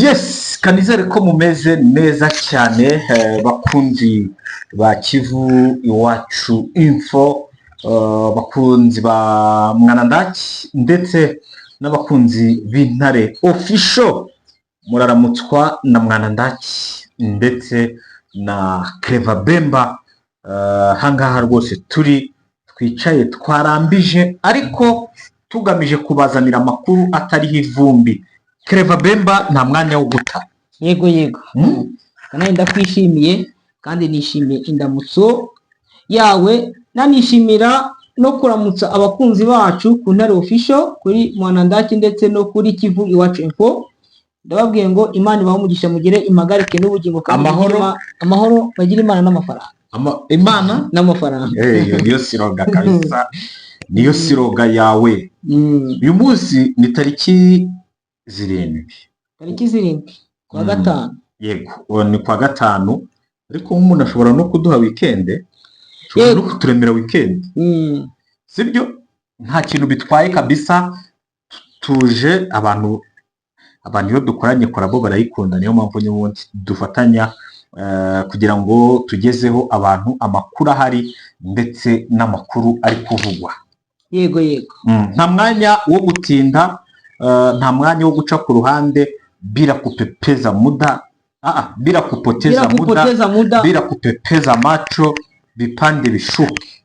Yes, kanizere ko mumeze neza cyane, bakunzi ba Kivu Iwacu Info, bakunzi ba Mwanandaki ndetse n'abakunzi b'Intare Official. Muraramutswa na Mwanandaki ndetse na Clever Bemba. Ahangaha rwose turi twicaye twarambije, ariko tugamije kubazanira amakuru atariho ivumbi. Clever Bemba, nta mwanya wo guta. Yego. Nanjye ndakwishimiye kandi nishimiye indamutso yawe, nanishimira no kuramutsa abakunzi bacu ku Ntare Official, kuri Mwanandaki ndetse no kuri Kivu Iwacu Info. Ndababwiye ngo Imana ibahe umugisha, mugire impagarike n'ubugingo kandi Amahoro. mugire amahoro, bagire Imana n'amafaranga. Imana n'amafaranga. Iyo niyo slogan kabisa, niyo slogan yawe. Uyu munsi ni tariki 7. Tariki 7 kwa gatanu. Yego, uwo ni kwa gatanu, ariko nk'umuntu ashobora no kuduha weekend, ashobora no kuturemera weekend. Sibyo, nta kintu bitwaye kabisa. Tuje abantu iyo dukoranye collabo barayikunda, niyo mpamvu n'ubundi dufatanya kugira ngo tugezeho abantu amakuru ahari ndetse n'amakuru ari kuvugwa. Yego. Nta mwanya wo gutinda, nta mwanya wo guca ku ruhande, bila kupepeza muda, bila kupoteza Bila muda, kupoteza muda. Bila kupepeza macho, bipande bishuke.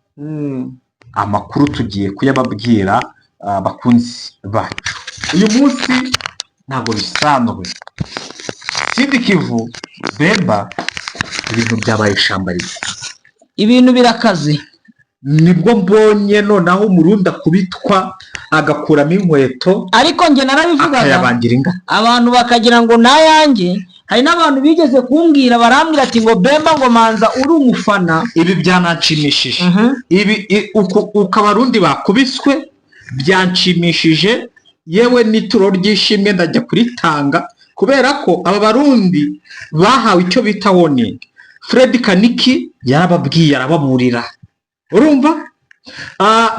Amakuru tugiye kuyababwira, bakunzi bacu. Uyu munsi ntabwo bisanzwe. Sud Kivu, Bemba, ibintu byabaye ishambariye. Ibintu birakaze. Nibwo mbonye noneho Umurundi akubitwa agakuramo inkweto Ariko njye narabivugaga, akayabangira ingata. abantu bakagira ngo nayanjye. Hari n'abantu bigeze kumbwira, barambwira ati ngo "Bemba, ngo manza uri umufana." Ibi byananshimishije. Ibi uko Abarundi bakubiswe byanshimishije, yewe n'ituro ry'ishimwe ndajya kuritanga, kubera ko aba Barundi bahawe icyo bita warning. Fred Kaniki yarababwiye, arababurira, urumva?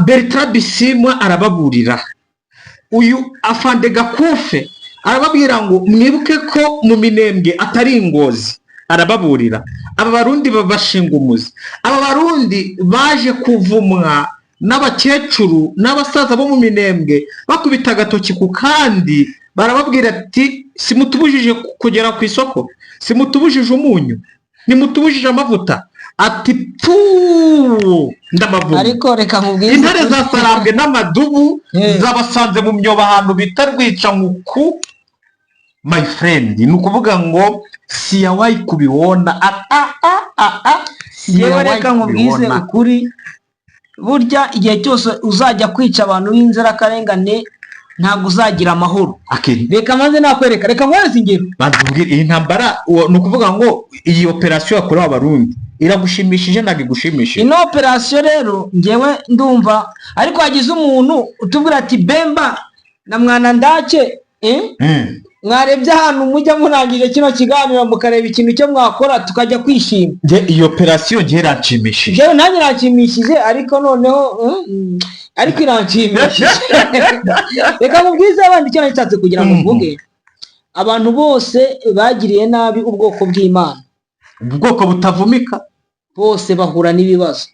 Bertrand Bisimwa arababurira, uyu afande Gakufe arababwira ngo mwibuke ko mu Minembwe atari ingozi, arababurira. Aba Barundi babashinga umuzi. Aba Barundi baje kuvumwa n'abakecuru n'abasaza bo mu Minembwe, bakubita agatoki ku kandi, barababwira ati "Simutubujije kugera ku isoko, simutubujije umunyu, nimutubujije amavuta." Ati "Pfu, ndabavuma." Ariko reka nkubwire. Intare za Sarambwe n'amadubu zabasanze mu myobo ahantu bita Rwicankuku. My friend, ni ukuvuga ngo sijawahi kubiona a a a a a. Yewe, reka nkubwize kubibona. ukuri, burya igihe cyose uzajya kwica abantu b'inzirakarengane ntabwo uzagira amahoro. Reka maze nakwereka, reka nkwereke ingero. Batubwire iyi ntambara, ni ukuvuga ngo iyi operasiyo yakorewe Abarundi iragushimishije, ntabwo igushimishije? Ino operasiyo rero ngewe ndumva, ariko hagize umuntu utubwira ati "Bemba na Mwanandake, eh? Mwarebye ahantu mujya murangije kino kiganiro mukareba ikintu cyo mwakora tukajya kwishima." Njye iyi operasiyo njye iranshimishije. Njyewe nanjye iranshimishije, ariko noneho ariko iranshimishije. Reka nkubwize abandi icyo nashatse kugira ngo mvuge. Abantu bose bagiriye nabi ubwoko bw'Imana, ubwoko butavumika, bose bahura n'ibibazo.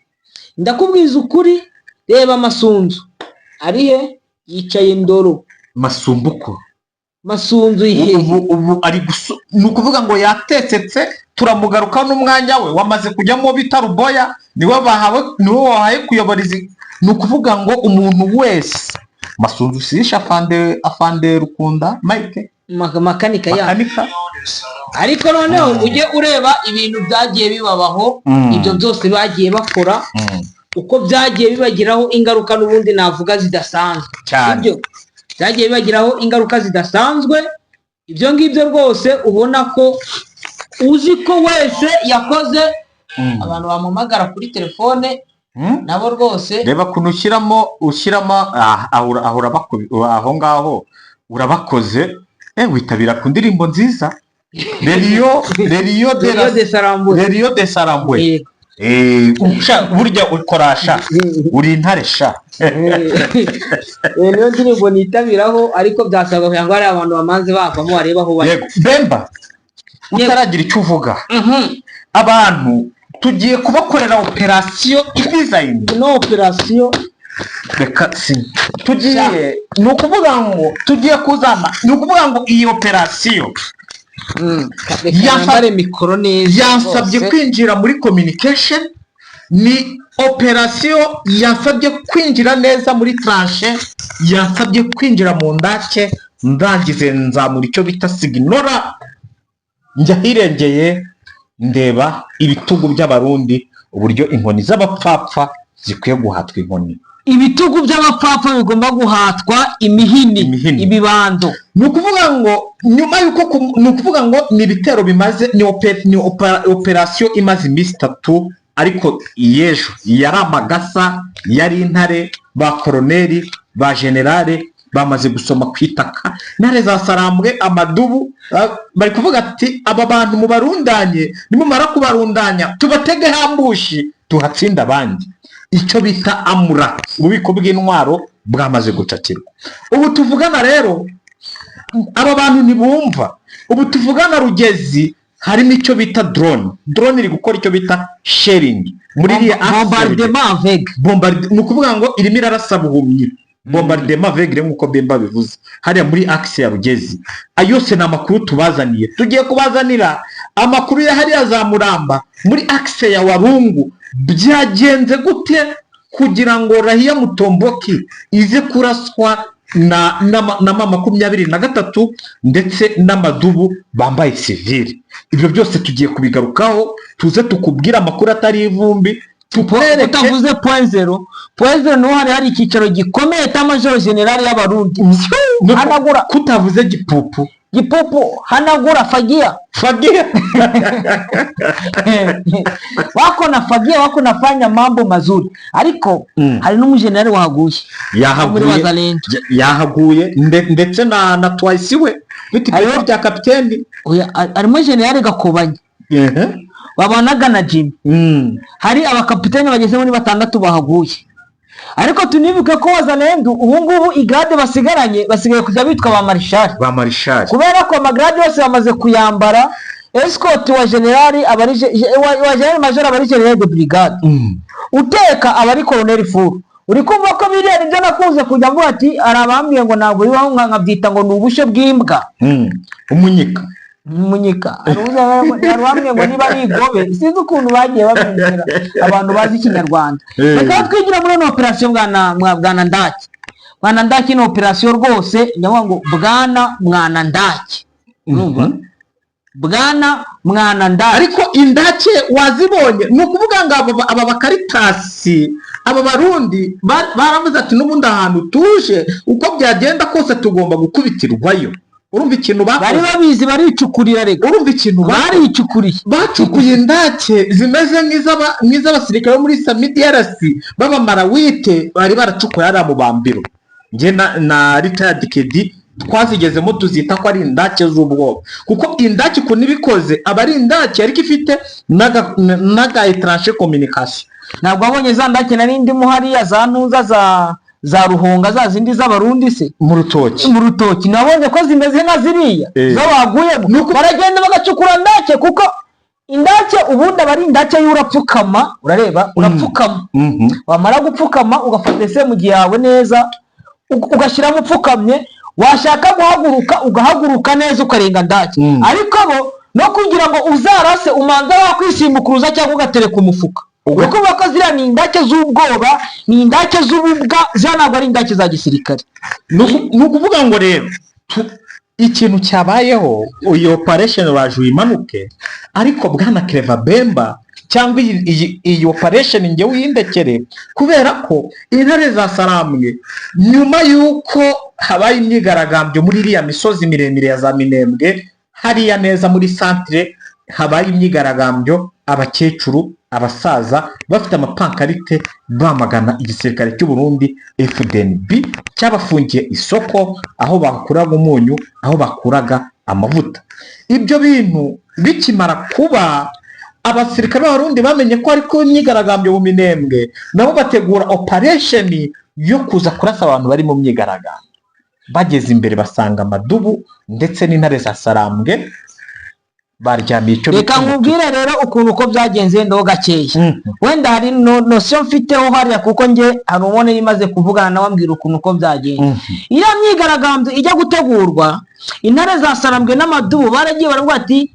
Ndakubwiza ukuri, reba Masunzu ari he? Yicaye Ndoro. Masumbuko. Masunzu ihe? Ubu ari gusu, ni ukuvuga ngo yatetsetse, turamugaruka n'umwanya we wamaze kujyamo bita Ruboya, niwe bahawe, niwe wahaye kuyobora izi. Ni ukuvuga ngo umuntu wese Masunzu sisha afande Rukunda Mike. Makanika ya Makanika. Ariko noneho ujye ureba ibintu byagiye bibabaho, ibyo byose bagiye bakora, uko byagiye bibagiraho ingaruka n'ubundi navuga zidasanzwe. Cyane. Sibyo? Byagiye bibagiraho ingaruka zidasanzwe. Ibyo ngibyo rwose ubona ko uzi ko wese yakoze, abantu bamuhamagara kuri telefone nabo rwose. Reba ukuntu ushyiramo aho ngaho urabakoze, witabira ku ndirimbo nziza, Rerio de Rerio de Sarambwe. Rerio de Sarambwe. Yego. Sha, burya ukorasha uri intare sha. Niyo ndirimbo nitabiraho, ariko byasabwa kugira ngo hari abantu bamaze bavamo barebe aho bari. Yego Bemba, utaragira icyo uvuga, abantu tugiye kubakorera operasiyo idizayini. Ino operasiyo. Reka si tugiye, ni ukuvuga ngo tugiye kuzana, ni ukuvuga ngo iyi operasiyo Reka nambare mikoro neza yansabye rwose. kwinjira muri communication. Ni operasiyo yansabye kwinjira neza muri tranchée, yansabye kwinjira mu ndake, ndangize nzamura icyo bita signora, njya ahirengeye ndeba ibitugu by'Abarundi, uburyo inkoni z'abapfapfa zikwiye guhatwa inkoni. Ibitugu by'abapfapfa bigomba guhatwa imihini. Imihini. Ibibando. Ni ukuvuga ngo nyuma y'uko ni ukuvuga ngo ni ibitero bimaze, ni operasiyo imaze iminsi 3, ariko iy'ejo yari amagasa, yari intare, ba koroneri, ba generale bamaze gusoma ku itaka. Intare za Sarambwe, amadubu, bari kuvuga ati: "Aba bantu mubarundanye, nimumara kubarundanya tubatege ambush, tuhatsinda abandi." Icyo bita amura, ububiko bw'intwaro bwamaze gucakirwa. Ubu tuvugana rero, aba bantu ntibumva. Ubu tuvugana, Rugezi harimo icyo bita drone. Drone iri gukora icyo bita shelling muri iriya Bombardement aveugle. Ni ukuvuga ngo irimo irarasa buhumyi, bombardement aveugle nk'uko Bemba bivuze, hariya muri axe ya Rugezi. Ayo yose ni amakuru tubazaniye. Tugiye kubazanira amakuru ya hariya za Muramba, muri axe ya Warungu. Byagenze gute kugira ngo Rahiya Mutomboki ize kuraswa na M23 ndetse n'amadubu bambaye sivile? Ibyo byose tugiye kubigarukaho, tuze tukubwire amakuru atari ivumbi, tukwereke. Utavuze Point Zéro? Point Zéro niho hari icyicaro gikomeye cya majoro generale y'Abarundi. Hanagura. Kutavuze Gipupu? Gipupu, hanagura, fagia. Fagia. Wako na fagia, wako nafanya mambo mazuri, ariko hari n'umujenerali wahaguye muri Yahaguye. Wazalendo. Yahaguye ndetse na twayisi we ufite ipeti rya kapiteni. Oya, harimo generale Gakobanya babanaga na Jimmy. Hari abakapiteni bageze muri batandatu bahaguye, ariko tunibuke ko Wazalendo ubu ngubu i grade basigaranye, basigaye kujya bitwa ba marishari. Ba marishari. Kubera ko ama grade yose bamaze kuyambara, escorte wa generali aba ari wa general major aba ari general de brigade, uteka aba ari colonel furu. Uri kumva ko biriya nibyo nakunze kujya mvuga ati hari abambwiye ngo ntabwo bibaho, nkabyita ngo ni ubushyo bw'imbwa. Umunyika. Umunyika. Hari uwambwiye ngo niba ari igobe, sinzi ukuntu bagiye babimbwira abantu bazi Ikinyarwanda. Reka twigira muri ino operasiyo, bwana bwana Ndaki, bwana Ndaki. Ni operasiyo rwose, ndavuga ngo bwana mwana Ndaki, urumva? Bwana mwana Ndaki. Ariko indake wazibonye? Ni ukuvuga ngo aba bakaritasi, aba Barundi baravuze ati: "N'ubundi ahantu tuje, uko byagenda kose tugomba gukubitirwayo." Urumva ikintu Bari bakoze? babizi, baricukurira reka. Urumva ikintu bakoze? Baricukuriye. Bacukuye indake zimeze nk'iz'abasirikare bo muri SAMIDRC b'abamarawite bari baracukuye hariya mu Bambiro. Njye na retired Kedi twazigezemo, tuzita ko ari indake z'ubwoba, kuko indake ukuntu iba ikoze aba ari indake ariko ifite n'aga étrange communication. Ntabwo wabonye za ndake nari ndimo hariya za ntuza za Ruhunga, za zindi z'Abarundi se? Mu rutoki. Mu rutoki, nabonye ko zimeze nka ziriya zo baguyemo. Baragenda bagacukura ndake, kuko indake ubundi aba ari indake y'urapfukama, urareba, urapfukama, wamara gupfukama ugafata SMG yawe neza, ugashyiramo upfukamye, washaka guhaguruka ugahaguruka neza, ukarenga ndake. Ariko bo no kugira ngo uzarase umanza wakwisimbukuruza cyangwa ugatereka umufuka. Uri kumva ko ziriya ni indake z'ubwoba, ni indake z'ububwa, ziriya ntabwo ari indake za gisirikare. Ni ukuvuga ngo rero ikintu cyabayeho, iyi operation uraje uyimanuke, ariko bwana Kereva Bemba, cyangwa iyi operation njye uyindekere, kubera ko intare za Sarambwe, nyuma y'uko habaye imyigaragambyo muri iriya misozi miremire ya za Minembwe, hariya neza muri centre habaye imyigaragambyo, abakecuru, abasaza bafite ama pancarte bamagana igisirikare cy'u Burundi FDNB cyabafungiye isoko aho bakuraga umunyu, aho bakuraga amavuta. Ibyo bintu bikimara kuba, Abasirikare b'Abarundi bamenye ko hari kuba imyigaragambyo mu Minembwe, nabo bategura operation yo kuza kurasa abantu bari mu myigaragambyo. Bageze imbere basanga amadubu ndetse n'intare za Sarambwe baryamiye icyo Reka bita umutuku. nkubwire rero ukuntu uko byagenze ndo gakeya. Wenda hari notion mfiteho hariya, kuko njye hari uwo nari maze kuvugana nawe ambwira ukuntu uko byagenze. Iriya myigaragambyo ijya gutegurwa, intare za Sarambwe n'amadubu baragiye baravuga ati: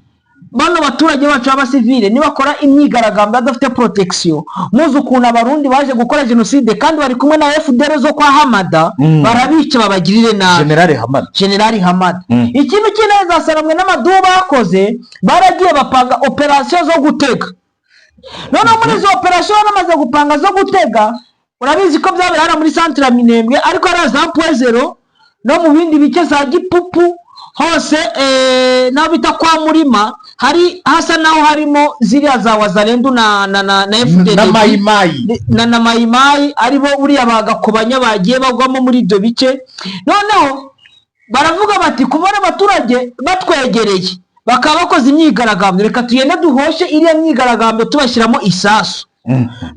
"Bano baturage bacu b'abasivile nibakora imyigaragambyo badafite protection, muzi ukuntu Abarundi baje gukora jenoside kandi bari kumwe na FDL zo kwa Hamada, barabica, babagirire nabi." Generale Hamada. Generali Hamada. Ikintu cy'intare za Sarambwe n'amadubu bakoze, baragiye bapanga operasiyo zo gutega. Noneho muri izo operasiyo bamaze gupanga zo gutega, urabizi ko byabereye hariya muri santire ya Minembwe, ariko hariya za Point Zéro no mu bindi bice za Gipupu hose, n'aho bita kwa Murima, hari hasa naho harimo ziriya za Wazalendu na FDL na Mayimayi. Na Mayimayi, aribo buriya bagakobanya bagiye bagwamo muri ibyo bice. Noneho baravuga bati: "Kubona abaturage batwegereye bakaba bakoze imyigaragambyo, reka tugende duhoshe iriya myigaragambyo tubashyiramo isasu."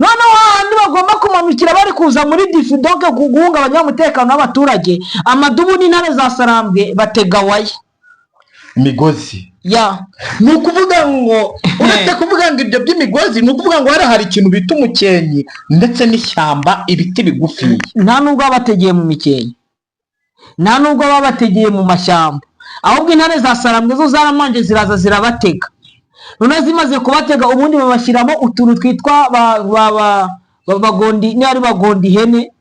Noneho hahandi bagomba kumanukira bari kuza muri difidoke guhungabanya umutekano w'abaturage, amadubu n'intare za Sarambwe batega waya. Imigozi. Ya. Ni ukuvuga ngo, uretse kuvuga ngo ibyo by'imigozi, ni ukuvuga ngo hari ikintu bita umukenyi ndetse n'ishyamba, ibiti bigufiya. Nta nubwo baba bategeye mu mikenke, nta nubwo baba bategeye mu mashyamba, ahubwo intare za Sarambwe zo zaramanje ziraza zirabatega. Noneho zimaze kubatega, ubundi babashyiramo utuntu twitwa ba bagondi, niba ari bagondi ihene,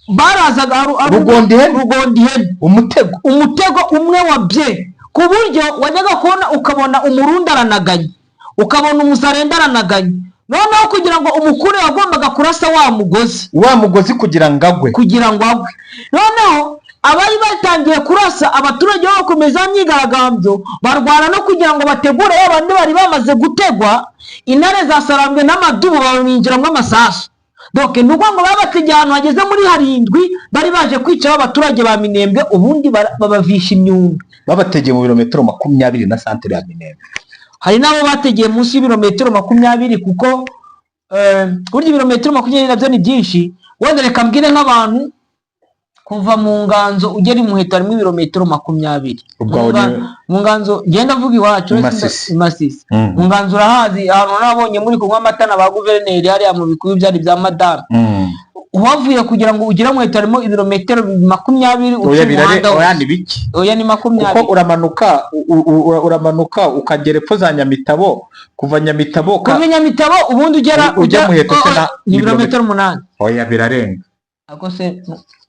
barazaga Rugondi ihene? Rugondi ihene. Umutego. Umutego umwe wa bye, ku buryo wajyaga kubona ukabona Umurundi aranaganye, ukabona Umuzarenda aranaganye. Noneho kugira ngo umukure wagombaga kurasa wa mugozi. Wa mugozi kugira ngo agwe. Kugira ngo agwe. Noneho abari batangiye kurasa abaturage bakomeza imyigaragambyo, barwana no kugira ngo bategure ba bandi bari bamaze gutegwa. Intare za Sarambwe n'amadubu babinjiramo amasasu. Donc ni ukuvuga ngo babategeye ahantu hageze muri harindwi, bari baje kwica abaturage ba Minembwe, ubundi babavisha imyundo. Babategeye mu birometero 20 na santere ya Minembwe. Hari n'abo bategeye munsi y'ibirometero 20, kuko burya ibirometero 20 nabyo ni byinshi. Wenda reka mbwire nk'abantu, kuva mu Nganzo ugera i Muheto harimo ibirometero 20. Ubwo aho Mu Nganzo ngenda avuga iwacu. I Masisi. I Masisi. Mu Nganzo urahazi, ahantu nabonye muri kunywa amata na ba guverineri hariya mu bikuyu byari bya madamu. Uhavuye kugira ngo ugere Muheto harimo ibirometero 20 uca Oya, birare umuhanda oya wose. Ni bike. Oya, ni Kuko 20. uramanuka uramanuka ukagera epfo za Nyamitabo, kuva Nyamitabo Kuva i Nyamitabo ubundi ugera Ujya Muheto se oh, ni ni ibirometero 8. Oya, birarenga. Ako se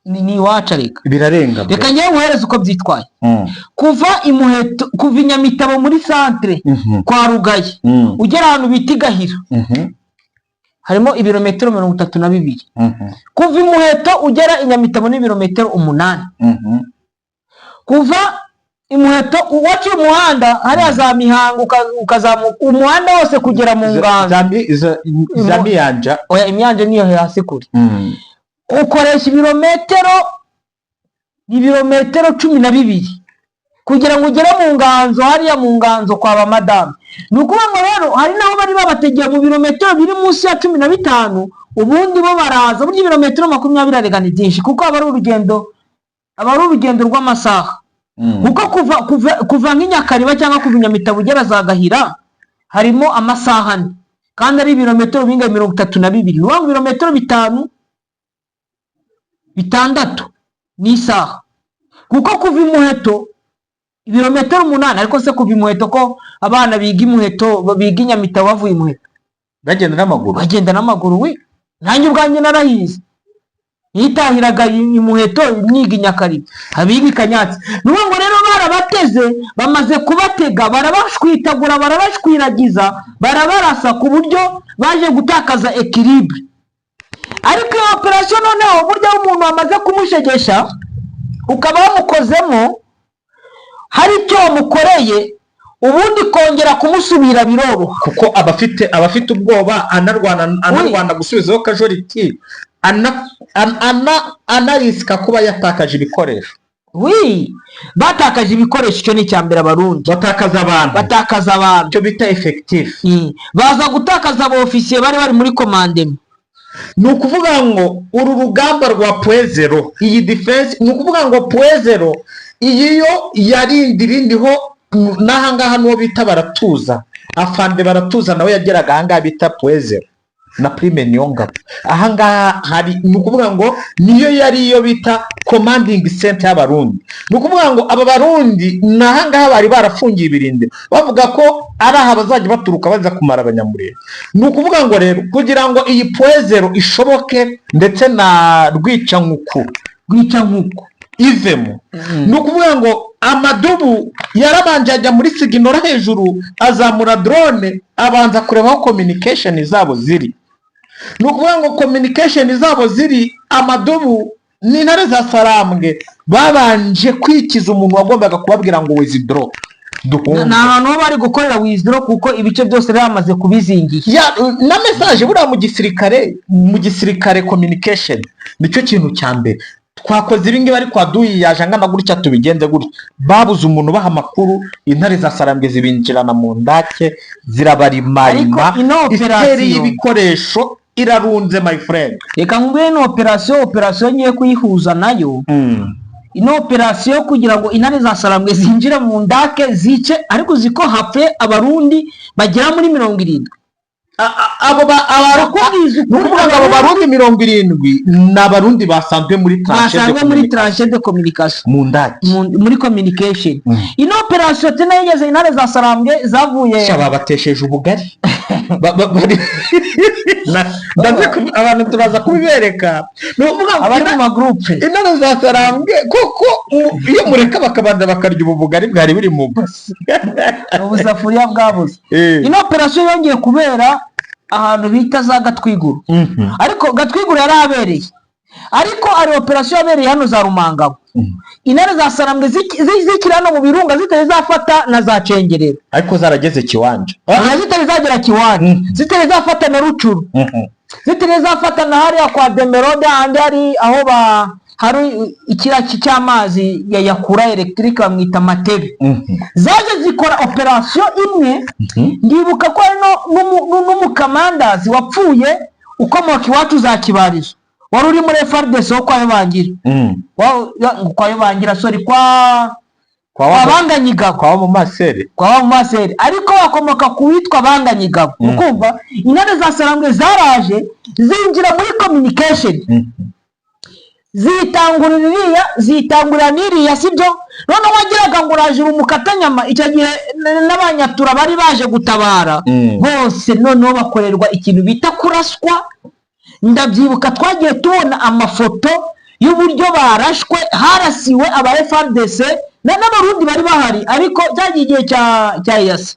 ni iwacu areka. Birarenga, bro. Reka ngewe nguhereze uko byitwaye. Kuva i Muheto, kuva i Nyamitabo muri santere kwa Rugaye, ugera ahantu bita i Gahira, harimo ibirometero 32. Kuva i Muheto ugera i Nyamitabo ni ibirometero 8. Kuva i Muheto waciye umuhanda hariya za Mihango, ukazamuka umuhanda wose kugera mu Nganzo. Za Miyanja. Oya, imyanja niyo hasi kure. Ukoresha ibirometero, ni ibirometero 12 kugira ngo ugere mu Nganzo, hariya mu Nganzo kwa ba madamu. Ni ukuvuga ngo rero hari n'aho bari babategeye mu birometero biri munsi ya 15, ubundi bo baraza. Burya ibirometero 20 arega ni byinshi, kuko aba ari urugendo rw'amasaha, kuko kuva nk'i Nyakariba cyangwa kuva i Nyamitabo ugera za Gahira harimo amasaha 4, kandi ari ibirometero bingahe? 32. Ni ukuvuga ngo ibirometero 5, 6 ni isaha, kuko kuva i Muheto ibirometero 8. Ariko se kuva i Muheto, ko abana biga i Muheto, biga i Nyamitabo bavuye i Muheto? Bagenda n'amaguru. Bagenda n'amaguru. We, nanjye ubwanjye narahize, nitahiraga i Muheto niga i Nyakariba, abiga i Kanyatsi. Ni ukuvuga ngo rero barabateze, bamaze kubatega barabashwitagura, barabashwiragiza, barabarasa ku buryo baje gutakaza équilibre. Ariko iyo operasiyo noneho, burya aho umuntu wamaze kumushegesha ukaba wamukozemo, hari icyo wamukoreye, ubundi kongera kumusubira biroroha. Kuko abafite ubwoba, anarwana gusubizaho kajoriti, anarisika kuba yatakaje ibikoresho. Wi, batakaje ibikoresho, icyo ni icya mbere, Abarundi. Batakaza abantu. Batakaza abantu. Icyo bita effectif. Baza gutakaza aba ofisiye bari muri commandement. Ni ukuvuga ngo uru rugamba rwa Point Zéro, iyi defense, ni ukuvuga ngo Point Zéro iyi yo yarindi irindiho n'ahangaha n'uwo bita Baratuza, afande Baratuza, nawe yageraga ahangaha bita Point Zéro na Prime Niyongabo. Ahangaha hari, ni ukuvuga ngo niyo yari iyo bita commanding center y'Abarundi. Ni ukuvuga ngo aba Barundi ni ahangaha bari barafungiye ibirindiro, bavuga ko ari aha bazajya baturuka baza kumara Abanyamurenge. Ni ukuvuga ngo rero kugira ngo iyi Point Zéro ishoboke ndetse na Rwicankuku, Rwicankuku ivemo, ni ukuvuga ngo amadubu yarabanje ajya muri Siginora hejuru, azamura drone, abanza kureba aho communication zabo ziri. Ni ukuvuga ngo communication zabo ziri, amadubu n'intare za Sarambwe babanje kwikiza umuntu wagombaga kubabwira ngo withdraw, duhunge. Ni ahantu ho bari gukorera withdraw, kuko ibice byose bari bamaze kubizingiye. Ya, na message buriya mu gisirikare communication nicyo kintu cya mbere. Twakoze ibi ngibi, ariko aduyi yaje angana gutya, tubigenze gutya. Babuze umuntu ubaha amakuru, intare za Sarambwe zibinjirana mu ndake, zirabarimarima. Ariko ino isiteri operasiyo y'ibikoresho irarunze, my friend. Reka nkubwire, ino operasiyo ngiye kuyihuza nayo, ino operasiyo kugira ngo intare za Sarambwe zinjire mu ndake zice, ariko uzi ko hapfuye Abarundi bagera muri 70? Abo Ndakubwiza ni ukuvuga ngo abo Barundi 70 ni Abarundi basanzwe muri tranchée de basanzwe muri communication. Tranchée de communication. Mu ndake. Muri communication. Ino operasiyo tena yigeze, intare za Sarambwe zavuye Sha, babatesheje ubugari. Ndazi abantu turaza kubibereka. Ni ukuvuga ngo abari mu magurupe. Intare za Sarambwe koko iyo mureka bakabanza bakarya ubu bugari bwari buri mu basi. Ubusafuriya bwabuze. Ino operasiyo yongeye kubera ahantu bita za Gatwiguru. Ariko Gatwiguru yari abereye, ariko hari operasiyo yabereye hano za Rumangabo. Intare za Sarambwe zikiri hano mu birunga, zitari zafata na za Cengerero. Ariko zarageze Kiwanja. Oya, zitari zagera Kiwanja. Zitari zafata na Rucuru. Zitari zafata na hariya kwa Demerode, ahandi hari aho ba hari ikiraki cy'amazi ya yakura electric, bamwita Matebe. Zaje zikora operasiyo imwe. Ndibuka ko hari n'umukamandazi wapfuye ukomoka iwacu za Kibarizo, wari uri muri FARDC wo kwa Yobangira. Kwa Yobangira, sorry, kwa kwa kwa Banganyigabo. Kwa mu masere. Kwa wa Mumaseri, ariko bakomoka ku witwa Banganyigabo. Ukumva intare za Sarambwe zaraje zinjira muri communication, zitangurira iriya, zitangurira n'iriya, sibyo? Noneho wagiraga ngo uraje uri umukatanyama. Icyo gihe n'Abanyatura bari baje gutabara bose, noneho bakorerwa ikintu bita kuraswa. Ndabyibuka, twagiye tubona amafoto y'uburyo barashwe, harasiwe aba FARDC n'Abarundi bari bahari. Ariko cyagiye igihe cya EAC,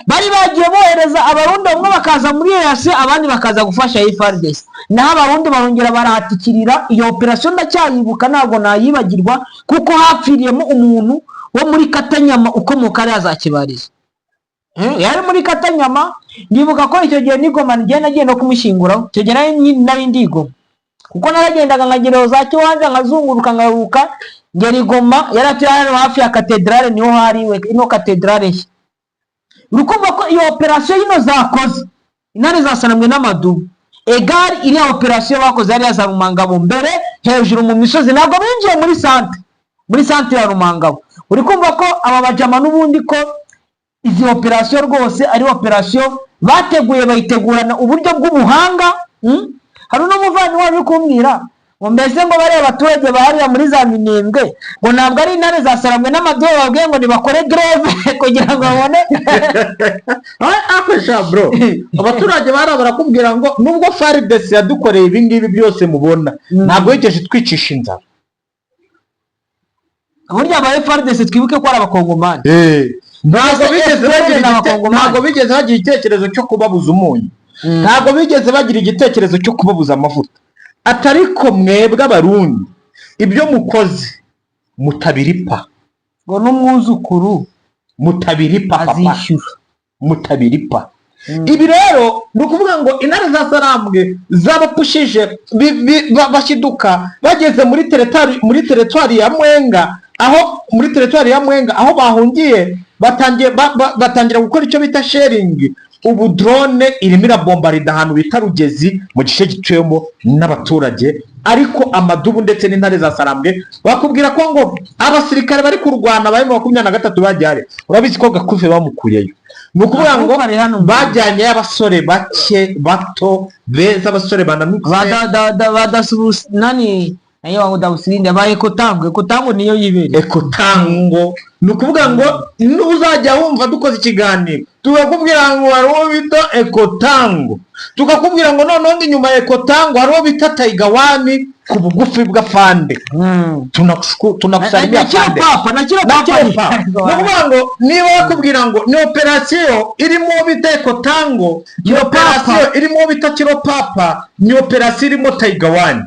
bari bagiye bohereza Abarundi, bamwe bakaza muri EAC, abandi bakaza gufasha FARDC, naho Abarundi barongera barahatikirira. Iyo operasiyo ndacyayibuka, ntabwo nayibagirwa, kuko hapfiriyemo umuntu wo muri Katanyama ukomoka hariya za Kibarizo. Yari muri Katanyama. Ndibuka ko icyo gihe nigoma njye nagiye no kumushyinguraho. Icyo gihe nari ndi i Goma, kuko naragendaga nkagera za Kiwanja, nkazunguruka, ngaruka ngera i Goma. Yari atuye hano hafi ya katedrale, niho hari we ino katedrale nshya. Uri kumva ko iyo operasiyo yino zakoze intare za Sarambwe n'amadubu egari, iriya operasiyo bakoze hariya za Rumangabo mbere hejuru mu misozi, ntabwo binjiye muri centre ya Rumangabo. Uri kumva ko aba bajama n'ubundi ko izi operasiyo rwose ari operasiyo bateguye, bayitegurana uburyo bw'ubuhanga. Hari n'umuvandimwe wari uri kumbwira ngo mbese ngo bariya abaturage bahariya muri za Minembwe ngo ntabwo ari intare za Sarambwe n'amadubu babwiye ngo nibakore grève kugira ngo babone? Ako sha bro, abaturage bariya barakubwira ngo nubwo FARDC yadukoreye ibi ngibi byose mubona, ntabwo yigeze twicisha inzara. Burya aba FARDC, twibuke ko ari Abakongomani. Ntabwo Mbese bigeze FPR bagira ni Abakongomani. Ntabwo bigeze bagira igitekerezo cyo kubabuza umunyu, ntabwo bigeze bagira igitekerezo cyo kubabuza amavuta. Atariko mwebwe Abarundi ibyo mukoze mutabiripa. Ngo n'umwuzukuru mutabiripa, papa. Azishyura. Mutabiripa. Ibi rero ni ukuvuga ngo intare za Sarambwe zabapushije, bashiduka bageze muri territoire ya Mwenga. Aho muri teritwari ya Mwenga aho bahungiye, batangiye batangira gukora icyo bita shelling. Ubu drone irimo irabombarida ahantu bita Rugezi, mu gice gituyemo n'abaturage, ariko amadubu ndetse n'intare za Sarambwe bakubwira ko ngo abasirikare bari kurwana bari mu 23 bagiye hariya. Urabizi ko Gakufe bamukuyeyo, ni ukuvuga ngo Gakufe ari hano bajyanyeyo abasore bake bato beza, abasore bananutse. Ba nani nayo wangu Dabusirinde ba Ekotango. Ekotango niyo yibereye. Ekotango, ni ukuvuga ngo n'uzajya wumva dukoze ikiganiro tukakubwira ngo hari uwo bita Ekotango, tukakubwira ngo noneho ngo inyuma ya Ekotango hari uwo bita Taigawani ku bugufi bw'afande. Tunakusalimia Na kilo afande. Papa na kilo Na papa. kilo papa. Ni ukuvuga ngo niba bakubwira ngo ni operasiyo irimo uwo bita Ekotango, ni Kilo Papa. operasiyo irimo uwo bita Kilo Papa, ni operasiyo irimo Taigawani.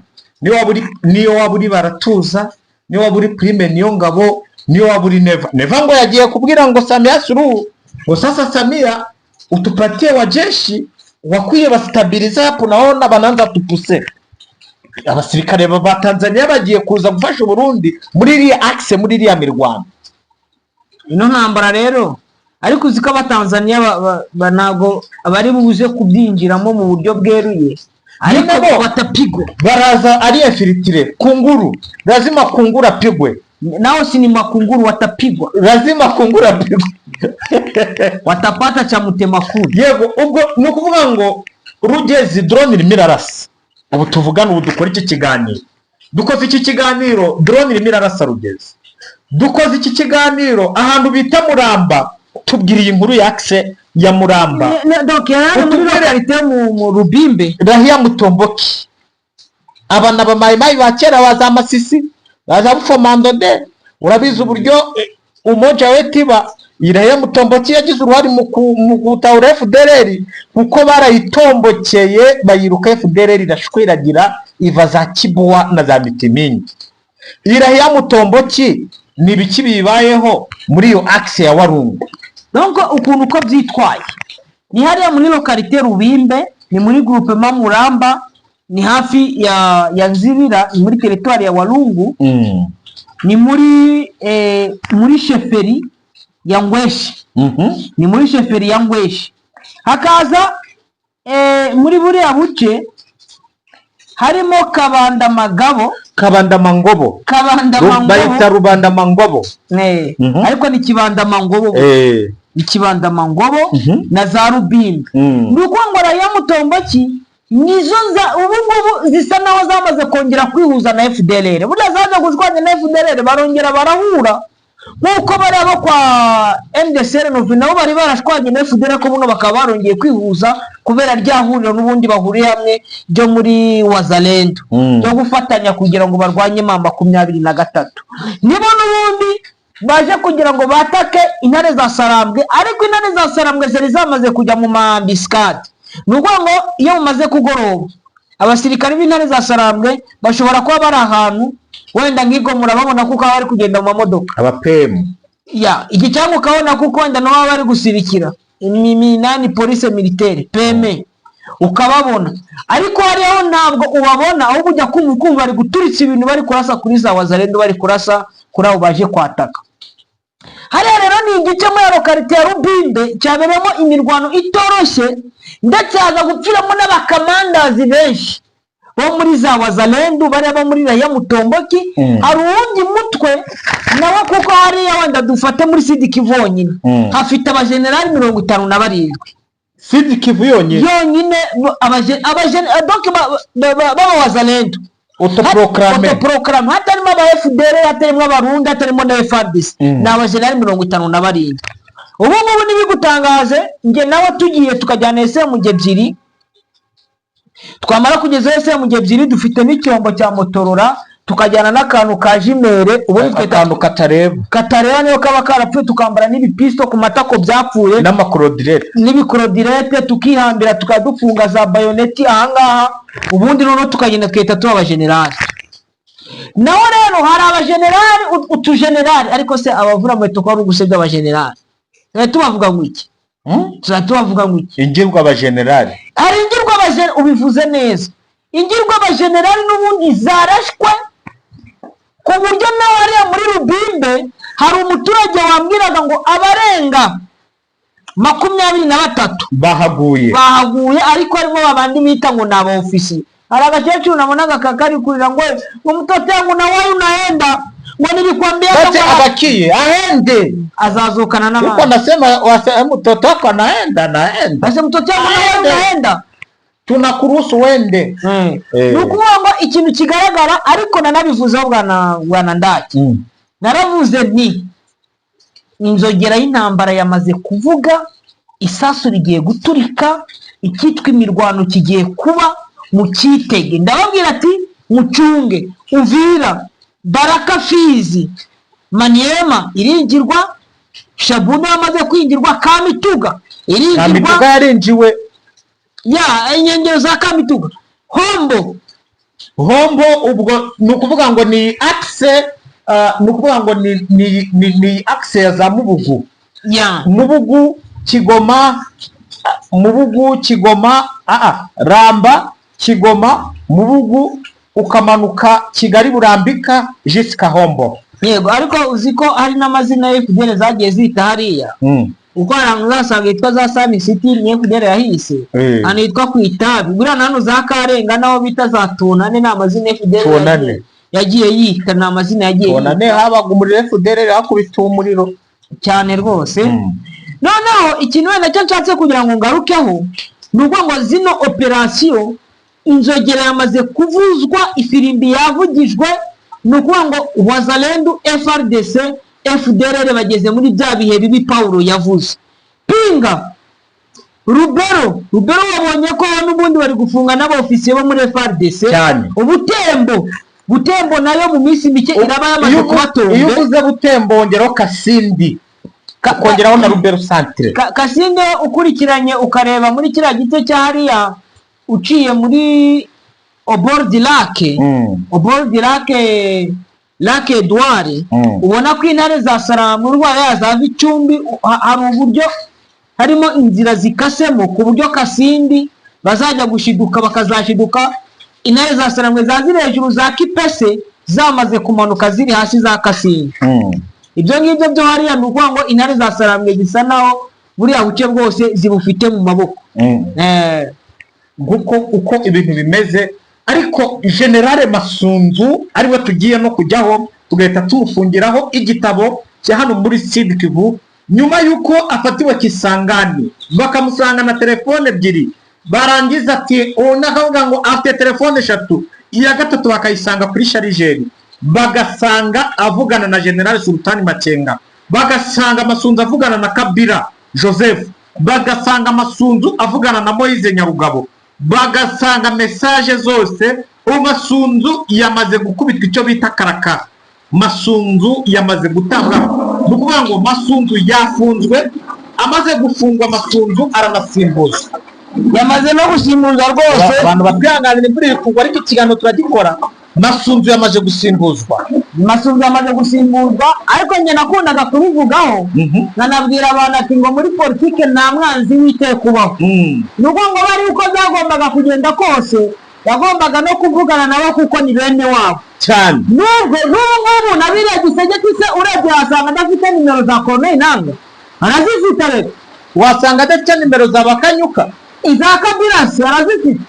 Niyo waba uri Baratuza, niyo waba uri Prime, niyo Ngabo, niyo waba uri Neva. Neva ngo yagiye kubwira ngo Samia Suluhu ngo sasa Samia, utupatie wajeshi wakwiye bastabilize hapo, naona banaanza tupuse. Abasirikare ba Tanzania bagiye kuza gufasha Uburundi muri iriya axe, muri iriya mirwano. Ino ntambara rero, ariko uzi ko Abatanzaniya ntabwo bari buze kubyinjiramo mu buryo bweruye, ariko Nyine bo- batapigwa. Baraza ari infiltré. Kunguru, lazima kunguru apigwe. Nao si ni makunguru, watapigwa. Lazima kunguru apigwe. Watapata cha mutemakuni. Yego, ubwo ni ukuvuga ngo Rugezi drone irimo irarasa. Ubu tuvugana, ubu dukora iki kiganiro, dukoze iki kiganiro, drone irimo irarasa Rugezi. Dukoze iki kiganiro ahantu bita Muramba, tubwira iyi nkuru ya axe ya Muramba. Donc yari ari muri Utubwire- localité mu Rubimbe. Rahia Mutomboki, aba ni abamayimayi ba kera ba za Masisi, ba za Bufomando de. Urabizi uburyo umoja wetiba iyi Rahia Mutomboki yagize uruhare mu gutahura FDLR, kuko barayitombokeye bayiruka, FDLR irashwiragira iva za Kibuwa na za Mitimingi. Iyi Rahia Mutomboki ni ibiki bibayeho muri iyo axe ya Warungu? Donc ukuntu uko byitwaye ni hariya muri localité Rubimbe, ni muri groupement Muramba, ni hafi ya Nzibira, ni muri territoire ya Walungu, ni muri chefferie ya Ngweshi. Ni muri chefferie ya Ngweshi, hakaza muri buriya buce harimo Kabanda Magabo. Kabanda Mangobo. Kabanda Bayita Mangobo. Rubanda Mangobo. Ariko ni Kibanda Mangobo. Ni Kibanda Mangobo na za Rubimbe. Ni ukuvuga ngo Raia Mutomboki nizo za ubu ngubu zisa naho zamaze kongera kwihuza na FDLR. Burya zaje gushwanya na FDLR, barongera barahura, nk'uko bariya bo kwa MDCR Novi nabo bari barashwanye na FDLR, ko buno bakaba barongeye kwihuza kubera rya huriro n'ubundi bahuriye hamwe ryo muri Wazalendo, ryo gufatanya kugira ngo barwanye M23. Nibo n'ubundi baje kugira ngo batake intare za Sarambwe, ariko intare za Sarambwe zari zamaze kujya mu ma embuscade. Ni ukuvuga ngo iyo mumaze kugoroba, abasirikare b'intare za Sarambwe bashobora kuba bari ahantu wenda nk'ibwo murababona, kuko baba bari kugenda mu mamodoka. Abapemu. Ya iki, cyangwa ukabona kuko wenda nabo baba bari gusirikira iminani, police militaire, PM, ukababona, ariko hariho ntabwo ubabona, ahubwo ujya kumva ukumva bari guturitsa ibintu, bari kurasa kuri za Wazalendo, bari kurasa kuri abo baje kwataka. Hariya rero ni igice muri localité ya Rubimbe cyabereyemo imirwano itoroshye, ndetse haza gupfiramo n'abakamandazi benshi bo muri za Wazalendu, bariya bo muri Raia Mutomboki. Hari uwundi mutwe nawe, kuko hariya wenda dufate muri Sud Kivu honyine, hafite abajenerali 57. Sud Kivu yonyine? Yonyine, donc b'aba Wazalendu. Autoproclamé. Autoproclamé, hatarimo aba FDL, hatarimo Abarundi, hatarimo na FARDC. Ni abajenerali 57 ubu ngubu. Ntibigutangaze, njye nawe tugiye tukajyana SMG ebyiri, twamara kugezaho SMG ebyiri, dufite n'icyombo cya Motorola, tukajyana n'akantu ka jumelle, ubundi tugahita Akantu katareba. Katareba, niyo kaba karapfuye, tukambara n'ibipisto ku matako byapfuye. N'amakorodirete. N'ibikorodirete, tukihambira, tukaba dufunga za bayoneti ahangaha, ubundi noneho tukagenda tugahita tuba abajenerali. Naho rero hari abajenerali, utujenerali, ariko se abavura muheto ko ari ugusebya abajenerali, tuzajya tubavuga ngo iki? Tuzajya tubavuga ngo iki? Ingirwa abajenerali. Hari ingirwa abajenerali, ubivuze neza, ingirwa abajenerali n'ubundi zarashwe ku Buryo nawe hariya muri Rubimbe hari umuturage wambwiraga ngo abarenga 23 bahaguye. Bahaguye, ariko harimo babandi bita ngo ni abaofisi. Hari agakecuru nabonaga kakari kurira ngo "Mtoto yangu, na wewe unaenda, ngo nilikwambia." Basi ngo abakie aende. Azazukana Yuko n'abandi. Nasema mtoto wako anaenda, anaenda. Basi mtoto yangu, na wewe Aende. unaenda. Tunakuruhusu wende. Ni ukuvuga ngo ikintu kigaragara, ariko nanabivuzeho, bwana Ndaki, naravuze nti inzogera y'intambara yamaze kuvuga, isasu rigiye guturika, icyitwa imirwano kigiye kuba mu cyitege. Ndababwira ati mucunge Uvira, Baraka, Fizi, Maniema iringirwa, Shabunda yamaze kwingirwa, Kamituga iringirwa. Kamituga yarinjiwe. Ya inkengero za Kamituga, Hombo. Hombo ubwo ni ukuvuga ngo ni axe, ni ukuvuga ngo ni axe ya za Mubugu. Mubugu, Kigoma, Mubugu, Kigoma, Ramba, Kigoma, Mubugu, ukamanuka Kigali, Burambika jusqu'à Hombo. Yego, ariko uzi ko hari n'amazina ya FDL zagiye zita hariya, kuko hari ahantu uzasanga yitwa za Sun City, ni FDL yahise. Ahantu hitwa ku Itabi, buriya na hano za Karenga naho bita za Tunane, ni amazina FDL Tunane. yagiye yita, ni amazina yagiye Tubonane yita. Habaga umuriro, FDL hakubita umuriro. Cyane rwose. Noneho ikintu wenda cyo nshatse kugira ngo ngarukeho ni ukuvuga ngo zino operasiyo, inzogera yamaze kuvuzwa, ifirimbi yavugijwe. Ni ukuvuga ngo Wazalendu, FARDC, FDLR bageze muri bya bihe bibi Pawulo yavuze. Pinga Rubero, Rubero wabonye ko n'ubundi bari gufunga n'abofisiye bo muri FARDC. Cyane. Ubutembo, Butembo nayo mu minsi mike iraba yamaze Iyo kuba iyo tombe. uvuze Butembo wongeraho Kasindi, ukongeraho na Rubero centre. Kasinde ukurikiranye ukareba muri kiriya gice cya hariya uciye muri au bord du lac, au bord du lac, lac Edouard, ubona ko intare za Saramurwa za Bicumbi, hari uburyo harimo inzira zikasemo ku buryo Kasindi bazajya gushiduka, bakazashiduka intare za Saramwe za ziri hejuru za Kipese zamaze kumanuka ziri hasi za Kasindi. Ibyo ngibyo byo hariya ni ukuvuga ngo intare za Sarambwe zisa naho buriya buce bwose zibufite mu maboko. Nguko uko ibintu bimeze. Ariko Général Masunzu ariwe tugiye no kujyaho, tugahita tumufungiraho igitabo cya hano muri Sud Kivu, nyuma y'uko afatiwe Kisangani bakamusanga na telefone ebyiri, barangiza ati undi akavuga ngo afite telefone eshatu, iya gatatu bakayisanga kuri chargeur, bagasanga avugana na Général Sultani Makenga, bagasanga Masunzu avugana na Kabila Joseph, bagasanga Masunzu avugana na Moise Nyarugabo, bagasanga message zose. Ubu Masunzu yamaze gukubitwa icyo bita karaka. Masunzu yamaze gutabwa, ni ukuvuga ngo Masunzu yafunzwe. Amaze gufungwa, Masunzu aranasimbuza. Yamaze no gusimbuza rwose. Abantu batwihanganira, imvura iri kugwa, ariko ikiganiro turagikora. Masunzu yamaze gusimbuzwa. Masunzu yamaze gusimbuzwa, ariko njye nakundaga kubivugaho, nkanabwira abantu ati ngo muri politike nta mwanzi w'iteka ubaho. Ni ukuvuga ngo bari uko byagombaga kugenda kose, yagombaga no kuvugana nabo kuko ni bene wabo. Nubwo n'ubu ngubu na biriya gisege se, urebye wasanga adafite nimero za Corneille Nanga, arazifite rero. Wasanga adafite nimero za Bakanyuka. Iza Kabirasi arazifite.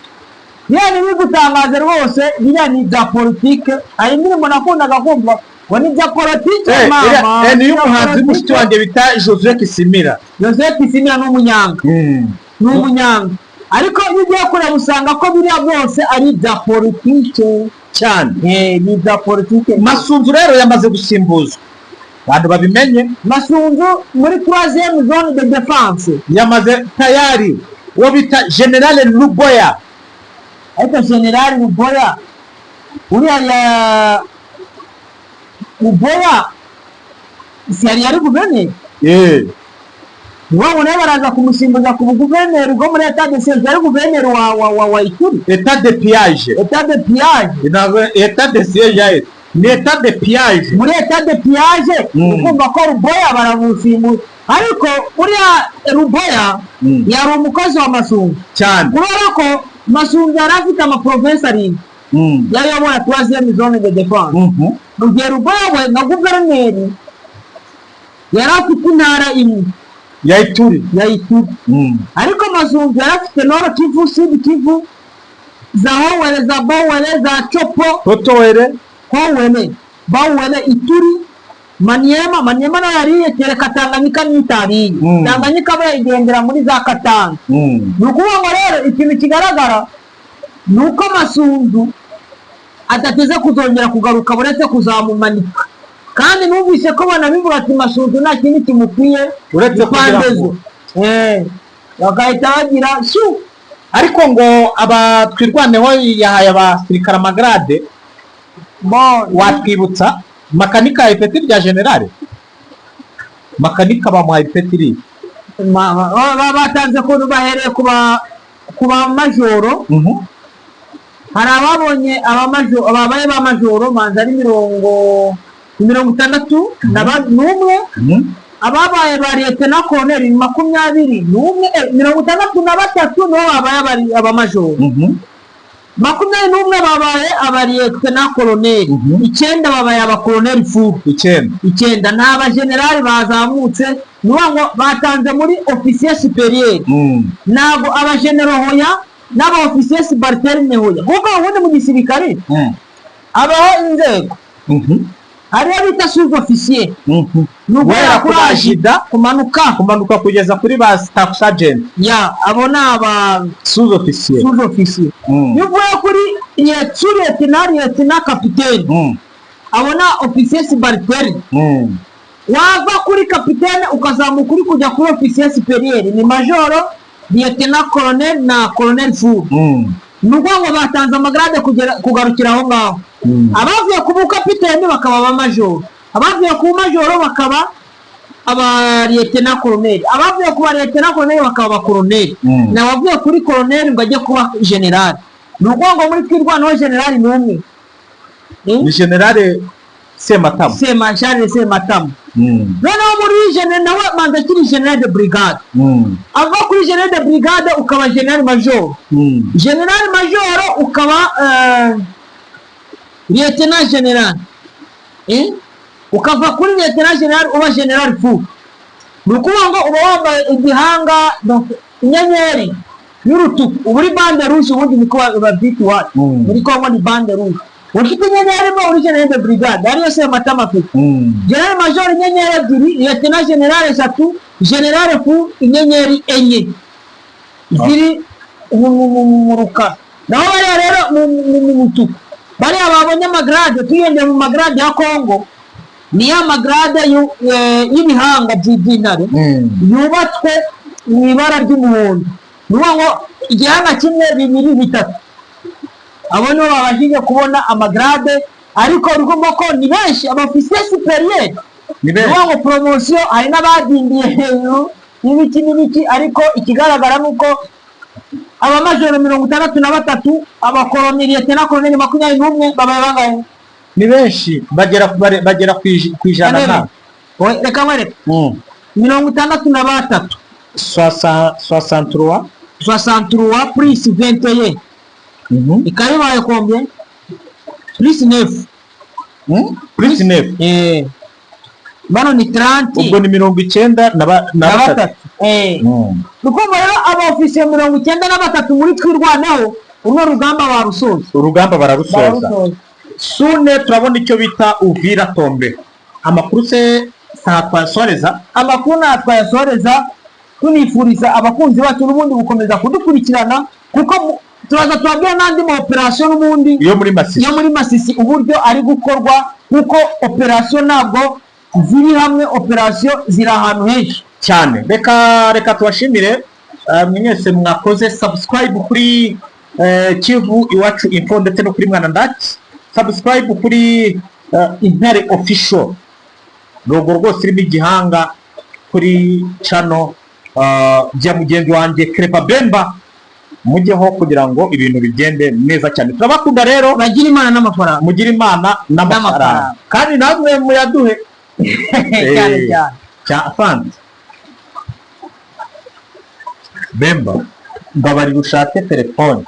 Biriya ntibigutangaze rwose, biriya ni ibya politike. Hari indirimbo nakundaga kumva ngo ni ibya politike. Mama, niyo ibya umuhanzi politike. Mushiki wanjye bita Joseph Kisimira. Joseph Kisimira ni umunyanga, ni umunyanga, ariko iyo ugiye kureba usanga ko biriya byose ari ibya politike. Ni ibya politike. Masunzu rero yamaze gusimbuzwa, abantu babimenye. Masunzu muri troisième zone de défense. Yamaze tayari, uwo bita Général Luboya. Ariko Général Luboya, uriya ya Luboya si yari guverineri? Niwo nawe baraza kumusimbuza ku buguverineri bwo muri état de siège, yari guverineri wa Ituri. État de pillage. État de pillage. Ntabwo état de siège, ni état de pillage. Muri état de pillage. Ukumva ko Ruboya baramusimbuza, ariko uriya Ruboya yari umukozi wa Masunzu. Kubera ko Masunzu yari afite amaprovensi arindwi. Yayobora troisième zone de défense. Rugero we nka guverineri yari afite intara imwe ya Ituri. Ya Ituri. Ariko Masunzu yari afite Nord Kivu, Sud Kivu, za Haut-Uele, za Bas-Uele, za Tshopo. Haut-Uele. Haut-Uele, Bas-Uele, Ituri, Maniema. Maniema nayo yariye, kereka Tanganyika n'itariye. Tanganyika bayigendera muri za Katanga. Ni ukuvuga ngo rero ikintu kigaragara ni uko Masunzu adateze kuzongera kugaruka, buretse kuzamumanika. Kandi numvise ko banabivuga ati Masunzu nta kindi kimukwiye uretse kugira ipande ngo zo. Bagahita bagira shu. Ariko ngo aba Twirwaneho yahaye abasirikare amagrade. Bo. Watwibutsa Makanika ipeti rya generale? Makanika bamuhaye ipeti riri? Batanze kuntu bahereye ku ba majoro. Hari ababonye abamajoro, ababaye ba majoro manza ari 61. Ababaye ba lieutenant colonel ni 21, 63 nibo babaye abamajoro. 21 babaye aba lieutenant colonel. Icyenda babaye abakoloneli furu. Icyenda. Icyenda ni abajenerali bazamutse. Ni ukuvuga ngo batanze muri officier supérieur. Ntabwo abajenero hoya n'aba officier subalterne hoya, kuko ubundi mu gisirikare habaho inzego. Hariyo bita sous officier. Ni uguhera Guhera kuri kuri adjudant kumanuka. Kumanuka kugeza kuri ba staff sergeant. Ya, abo ni aba sous officier. Sous officier. Iyo uvuye kuri sous lieutenant, lieutenant, capitaine, abo ni officier subalterne. Wava kuri capitaine ukazamuka uri kujya kuri officier supérieur, ni majoro, lieutenant colonel na colonel furu. Ni ukuvuga ngo batanze amagrade kugera kugarukira aho ngaho. Abavuye ku bukapiteni bakaba abamajoro, abavuye ku majoro bakaba aba lieutenant colonel, abavuye ku ba lieutenant colonel bakaba abakoloneli. N'abavuye kuri colonel ngo ajye kuba general. Ni ukuvuga ngo muri Twirwaneho general ni umwe. Ni generale Sematama. Sema Charles Sematama. Noneho muri general nawe manza akiri general de brigade. Ava kuri general de brigade ukaba general major. General major ukaba lieutenant general. Ukava kuri lieutenant general uba general fou. Ni ukuvuga ngo uba wambaye igihanga, donc inyenyeri y'urutuku, uba uri bande rouge. Ubundi niko babyita iwacu. Muri Congo ni bande rouge. Ufite inyenyeri imwe uri general de brigade, ariyo Sematama afite. General major inyenyeri ebyiri, lieutenant general eshatu, general fou inyenyeri enye ziri mu rukara. Naho bariya rero mu mutuku, bariya babonye amagrade, tugendeye mu magrade ya Congo, ni ya magrade y'ibihanga by'intare yubatswe mu ibara ry'umuhondo. Ni ukuvuga ngo igihanga kimwe, bibiri, bitatu, abo nibo babashije kubona amagrade. Ariko urumva ko ni benshi, abofisiye supérieur Ni ni benshi. Ukuvuga ngo promotion hari n'abadindiye hejuru n'ibiki n'ibiki. Ariko ikigaragara ni uko abamajoro 63, abakoloneli, lieutenant colonel 21, babaye bangahe? Ni benshi, bagera ku 100 na Oye, reka nkwereke. 63. 63. 63 plus 21 ikaba ibaye combien? Plus 9. Plus 9. Bano ni 30. Ubwo ni mirongo icyenda na na batatu. batatu. Ni ukuvuga rero abofisiye 93 muri Twirwaneho, uno rugamba barusoza. Urugamba bararusoza. Bararusoza. Sune turabona icyo bita Uvira tombe. Amakuru se nta twasoreza? Amakuru nta twayasoreza, tunifuriza abakunzi bacu n'ubundi gukomeza kudukurikirana, kuko turaza tubabwira n'andi ma operasiyo n'ubundi iyo muri Masisi. Yo muri Masisi, uburyo ari gukorwa, kuko operasiyo ntabwo ziri hamwe, operasiyo ziri ahantu henshi. Cyane. Reka tubashimire mwese mwakoze subscribe kuri Kivu Iwacu Info ndetse no kuri Mwana Ndaki, subscribe kuri Intare Official, logo rwose irimo igihanga, kuri channel bya mugenzi wanjye Crepa Bemba, mujyeho kugira ngo ibintu bigende neza cyane. Turabakunda rero. Bagira Imana n'amafaranga. Mugire Imana n'amafaranga. N'amafaranga. Kandi namwe muyaduhe. Cyane cyane. Cya asante Bemba, mbabarira ushake telefone.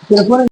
Telefone.